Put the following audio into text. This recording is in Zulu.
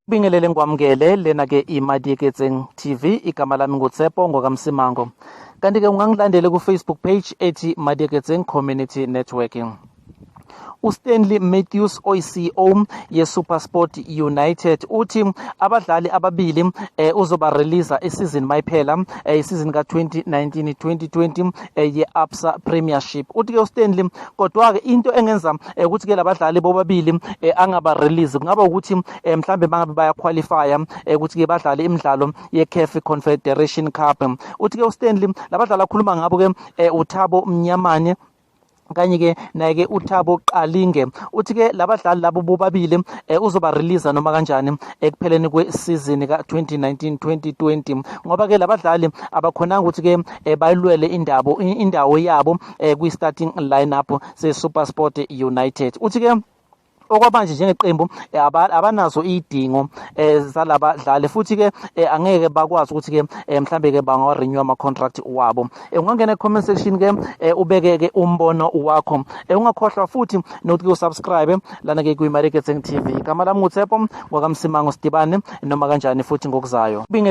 Bingelele ngikwamukele lena ke iMadieketseng TV, igama lami nguTsepo ngokaMsimango. Kanti ke ungangilandela ku Facebook page ethi Madieketseng Community Networking. uStanley Matthews oyi-CEO ye-SuperSport United uthi abadlali ababili uzoba release isizini mayiphela isizini ka-2019-2020 ye-Absa Premiership. Uthi ke uStanley kodwa ke into engenza ukuthi ke labadlali bobabili angaba release kungaba ukuthi mhlambe bangabe baya qualify ukuthi ke badlale imidlalo ye-CAF Confederation Cup. Uthi ke uStanley labadlali akhuluma ngabo ke uThabo Mnyamane kanye ke naye ke uThabo Qalinge. Uthi ke labadlali labo bobabili uzoba release noma kanjani ekupheleni kwe-season ka-2019-2020 ngoba ke labadlali abakhonanga ukuthi ke bayilwele indawo yabo kwi-starting lineup se-SuperSport United. Uthi ke okwamanje njengeqembu abanazo idingo zalabadlali futhi ke angeke bakwazi ukuthi ke mhlambe ke bangawa renew ama contract wabo. Ungangena e comment section ke ubeke ke umbono wakho. Ungakhohlwa futhi nokuthi usubscribe lana ke kwi Mariketseng TV. Igama lami nguTsepo ngwakamsimango, sidibane noma kanjani futhi ngokuzayo.